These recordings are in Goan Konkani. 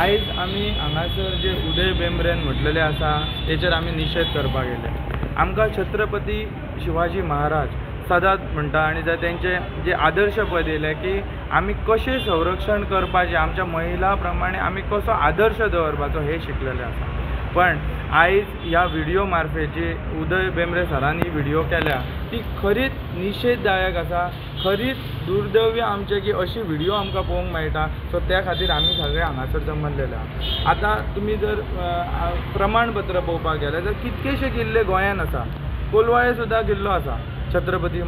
आयज आमी हांगासर जे उदय भेंब्रेन म्हटलेले आसा तेचेर आमी निशेध करपाक गेले. आमकां छत्रपती शिवाजी महाराज सदांच म्हणटा आनी तेंचे जे आदर्श पद येयले की आमी कशें संरक्षण करपाचें, आमच्या महिला प्रमाणे आमी कसो आदर्श दवरपाचो हें शिकलेलें आसा. पण आयज ह्या व्हिडियो मार्फत जी उदय भेंब्रे सरांनी व्हिडियो केल्या ती खरीच निशेधदायक आसा. खरीच दुर्दैव आमचें की अशी व्हिडियो आमकां पळोवंक मेळटा. सो त्या खातीर आमी सगळे हांगासर जमलेले आसा. आतां तुमी जर प्रमाणपत्र पळोवपाक गेले तर कितकेशे किल्ले गोंयान आसा. कोलवाळे सुद्दां किल्लो आसा छत्रपती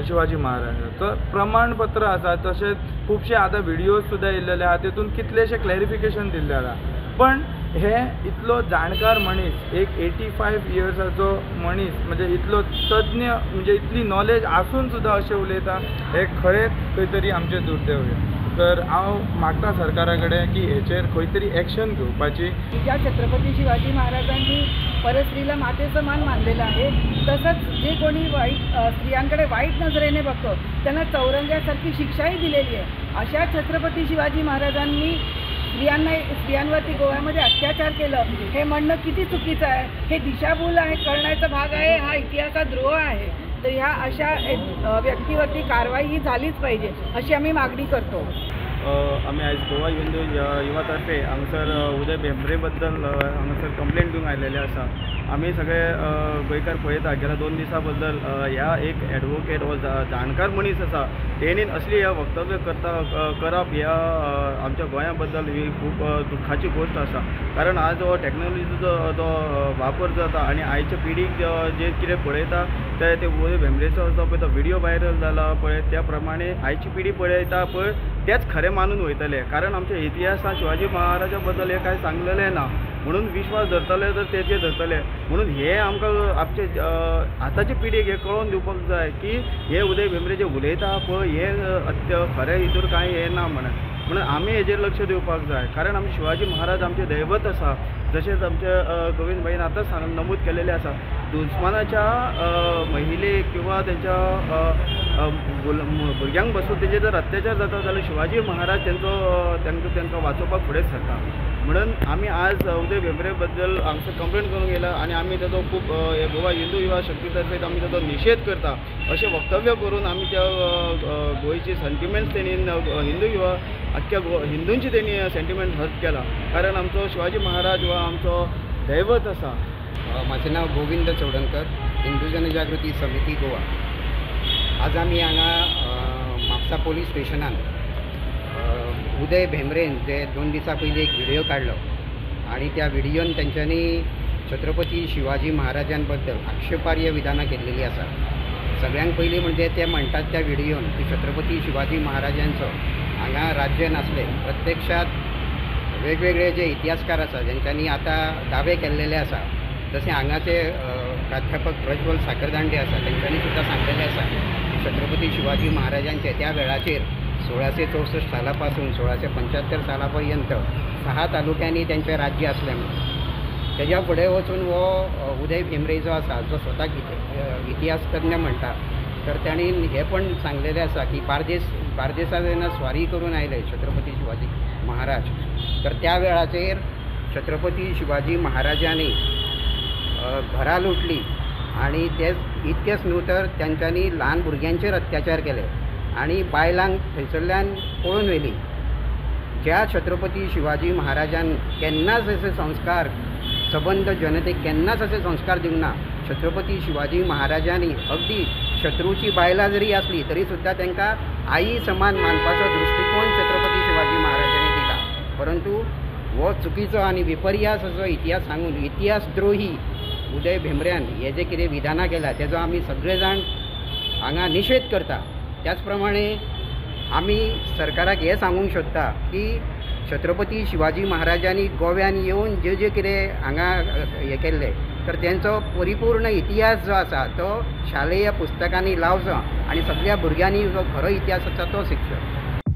शिवाजी महाराज. प्रमाणपत्र आसा, तशेंच खुबशे आतां व्हिडियोज सुद्दां येयल्लेले आसा, तेतून कितलेशे क्लॅरिफिकेशन दिल्लें आसा. पण हे इतलो जाणकार मनीस, एक 85 इयर्साचो मनीस, म्हणजे इतलो तज्ञ, म्हणजे इतली नॉलेज आसून सुद्दां अशें उलयता, हे खरेंच खंय तरी आमचें दुर्दैव. तर हांव मागता सरकारा कडेन की हेचेर खंय तरी एक्शन घेवपाची. ज्या छत्रपती शिवाजी महाराजांनी परस्त्रीला मातेसमान मानलेलं आहे, तसंच जे कोणी वाईट स्त्रियांकडे वाईट नजरेने बघतो त्यांना चौरंग्यासारखी शिक्षाही दिलेली आहे. अशा छत्रपती शिवाजी महाराजांनी स्त्रियांवरती गोव्यामध्ये अत्याचार केलं हे म्हणणं किती चुकीचं आहे. हे दिशाभूल आहे, करण्याचा भाग आहे, हा इतिहासात द्रोह आहे. तर ह्या अशा व्यक्तीवरती कारवाई ही झालीच पाहिजे अशी आम्ही मागणी करतो. आमी आयज गोवा हिंदू युवा तर्फे हांगासर उदय भेंब्रे बद्दल हांगासर कंप्लेंट दिवंक आयलेले आसा. आमी सगळे गोंयकार पळयता गेल्या 2 दिसां बद्दल ह्या एक एडवोकेट हो जाणकार मनीस आसा तेणीन असली ह्या वक्तव्य करप ह्या आमच्या गोंया बद्दल ही खूब दुख्खाची गोश्ट आसा. कारण आज हो टॅक्नोलॉजीचो जो वापर जाता आनी आयच्या पिढीक जे कितें पळयता ते उदय भेंब्रेचो जो पळय तो व्हिडियो व्हायरल जाला पळय त्या प्रमाणे आयची पिढी पळयता पळय तेच खरें मानून वयतले. कारण आमच्या इतिहासांत शिवाजी महाराजा बद्दल हें कांय सांगलेलें ना, म्हणून विश्वास धरतले तर तेजे धरतले. म्हणून हे आमकां आमचे आतांचे पिढीक हें कळोवन दिवपाक जाय की हे उदय भेंब्रे जे उलयता पळय हे खरें हितूर कांय हें ना म्हणून. म्हणून आमी हेजेर लक्ष दिवपाक जाय. कारण आमचे शिवाजी महाराज आमचे दैवत आसा. जशेंच आमचे गोविंद भाईन आतांच नमूद केलेलें आसा, दुस्मानाच्या महिलेक किंवा तेंच्या भुरग्यांक बसून तेजेर जर अत्याचार जाता जाल्यार शिवाजी महाराज तेंचो तांकां तांकां वाचोवपाक फुडें सरता. म्हणून आमी आज उदय भेंब्रे बद्दल हांगसर कंप्लेन करूंक येयला आनी आमी तेजो खूब गोवा हिंदू युवा शक्ती तर्फे आमी तेजो निशेध करता. अशें वक्तव्य करून आमी त्या गोंयची सेंटिमेंट्स तेणी हिंदू युवा आख्ख्या हिंदूंची तेणी सेंटिमेंट हर्ट केला. कारण आमचो शिवाजी महाराज हो आमचो दैवत आसा. म्हाजें नांव गोविंद चोडणकर, हिंदू जनजागृती समिती गोवा. आज आमी हांगा म्हापसा पोलीस स्टेशनान उदय भेंब्रेन जे 2 दिसां पयलीं एक व्हिडियो काडलो आनी त्या व्हिडियोन तेंच्यांनी छत्रपती शिवाजी महाराजां बद्दल आक्षेपार्ह विधानां केल्लेलीं आसा. सगळ्यांत पयलीं म्हणजे ते म्हणटात त्या व्हिडियोन की छत्रपती शिवाजी महाराजांचो हांगा राज्य नासलें. प्रत्यक्षांत वेगवेगळे जे इतिहासकार आसा जेंच्यांनी आतां दावे केल्लेले आसा, जशें हांगाचे प्राध्यापक प्रज्वल साखरदांडे आसा तेंच्यांनी सुद्दां सांगलेलें आसा की छत्रपती शिवाजी महाराजांचे त्या वेळाचेर 1664 साला पासून 1675 साला पर्यंत 6 तालुक्यांनी तेंचें राज्य आसलें म्हणून. तेज्या फुडें वचून हो उदय भेंब्रे जो आसा जो स्वताक इतिहासतज्ञ म्हणटा तर तांणी हें पण सांगलेलें आसा की बार्देसा जेन्ना स्वारी करून आयले छत्रपती शिवाजी महाराज तर त्या वेळाचेर छत्रपती शिवाजी महाराजांनी घरां लुटली आनी तेच इतकेच न्हू तर तेंच्यांनी ल्हान भुरग्यांचेर अत्याचार केले आनी बायलांक थंयसरल्यान पळून व्हेली. ज्या छत्रपती शिवाजी महाराजान केन्नाच असे संस्कार सबंद जनतेक केन्नाच असे संस्कार दिवंक ना. छत्रपती शिवाजी महाराजांनी अगदी शत्रूची बायलां जरी आसली तरी सुद्दां तांकां आई समान मानपाचो दृश्टिकोन छत्रपती शिवाजी महाराजांनी दिला. परंतु हो चुकीचो आनी विपर्यास असो इतिहास सांगून इतिहासद्रोही उदय भेंब्र्यान हे जे कितें विधानां केल्या तेजो आमी सगळे जाण हांगा निशेध करता. त्याच प्रमाणे आमी सरकाराक हें सांगूंक सोदता की छत्रपती शिवाजी महाराजांनी गोव्यान येवन जे जे कितें हांगा हें केल्लें तर तेंचो परिपूर्ण इतिहास जो आसा तो शालेय पुस्तकांनी लावचो आनी सगळ्या भुरग्यांनी जो खरो इतिहास आसा तो शिकचो.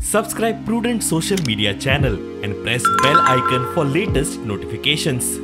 Subscribe Prudent Social Media channel and press bell icon for latest notifications.